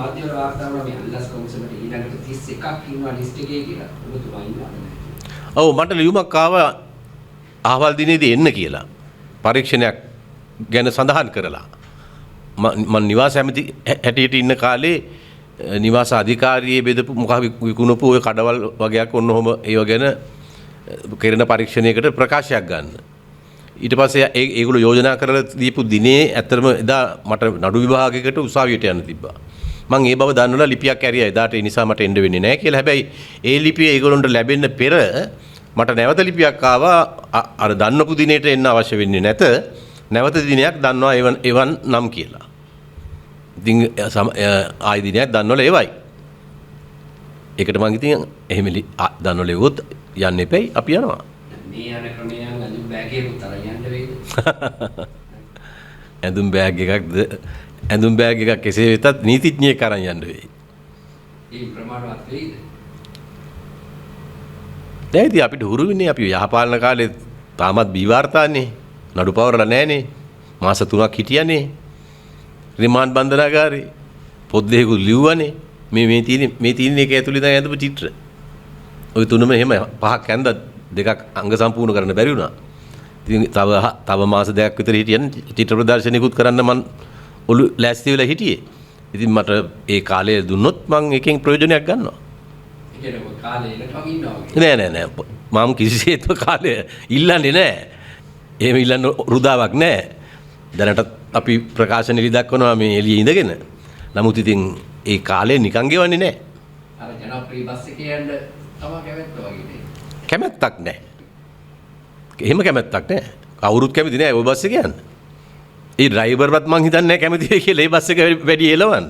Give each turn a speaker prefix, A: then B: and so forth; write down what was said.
A: මාධ්‍යවල වාර්තා වුණා මේ අල්ලස් කොමිසමට ඊළඟට 31ක් ඉන්නවා ලිස්ට් එකේ කියලා. ඔබතුමා ඉන්නවද නැහැ?
B: ඔව්, මට ලියුමක් ආවා අහවල් දිනේදී එන්න කියලා. පරීක්ෂණයක් ගැන සඳහන් කරලා. මං නිවාස ඇමති හැටියට ඉන්න කාලේ නිවාස අධිකාරියේ බෙදපු මොකක් විකුණපු ඔය කඩවල් වගේක් ඔන්න ඔහොම ඒව ගැන කෙරෙන පරීක්ෂණයකට ප්‍රකාශයක් ගන්න. ඊට පස්සේ ඒගොල්ලෝ යෝජනා කරලා දීපු දිනේ ඇත්තටම එදා මට නඩු විභාගයකට උසාවියට යන්න තිබ්බා. මං ඒ බව දන්නවලා ලිපියක් ඇරියා එදාට, ඒ නිසා මට එන්න වෙන්නේ නැහැ කියලා. හැබැයි ඒ ලිපිය ඒගොල්ලන්ට ලැබෙන්න පෙර මට නැවත ලිපියක් ආවා, අර දන්නපු දිනේට එන්න අවශ්‍ය වෙන්නේ නැත, නැවත දිනයක් දන්නවා එවන් නම් කියලා. ඉතින් ආයි දිනයක් දන්නවල ඒවයි. ඒකට මං ඉතින් එහෙම දන්නවල එවුවොත් යන්න එපැයි, අපි යනවා.
A: මේ යන ක්‍රමය නම් ඇඳුම් බෑග් එකකුත් අරන් යන්න වෙයිද?
B: ඇඳුම් බෑග් එකක්ද, ඇඳුම් බෑග් එකක් කෙසේ වෙතත් නීතිඥයෙක් අරන් යන්න වෙයි.
A: ඒ ප්‍රමාණවත් වෙයිද?
B: නෑ, ඉතින් අපිට හුරු වෙන්නේ අපි යහපාලන කාලේ තාමත් බී වාර්තානේ. නඩු පවරලා නෑනේ. මාස 3ක් හිටියනේ. රිමාන්ඩ් බන්ධනාගාරේ පොත් දෙකකුත් ලිව්වනේ. මේ මේ තියෙන මේ තියෙන එක ඇතුලේ දැන් ඇඳපු චිත්‍ර. ඔය තුනම එහෙම පහක් ඇඳ දෙකක් අංග සම්පූර්ණ කරන්න බැරි වුණා. ඉතින් තව මාස දෙකක් විතර හිටියනේ චිත්‍ර ප්‍රදර්ශනයකුත් කරන්න මං ඔලු ලෑස්ති වෙලා හිටියේ. ඉතින් මට ඒ කාලය දුන්නොත් මං එකෙන් ප්‍රයෝජනයක් ගන්නවා.
A: ඒ කියන්නේ ඔය කාලේ එනකන් ඉන්නවා වගේ.
B: නෑ නෑ නෑ, මම කිසිසේත්ම කාලය ඉල්ලන්නේ නෑ. එහෙම ඉල්ලන්න රුදාවක් නෑ. දැනටත් අපි ප්‍රකාශන එලි දක්වනවා මේ එළියේ ඉඳගෙන. නමුත් ඉතින් ඒ කාලය නිකන් ගෙවන්නේ නෑ.
A: අර ජනප්‍රිය බස් එකේ යන්න තමා කැමැත්ත වගේ නේ.
B: කැමැත්තක් නෑ. එහෙම කැමැත්තක් නෑ. කවුරුත් කැමති නෑ ඔය බස් එකේ යන්න. ඒ ඩ්‍රයිවර්වත් මං හිතන්නේ නෑ කැමති වෙයි කියලා ඒ බස් එක වැඩි එලවන්න.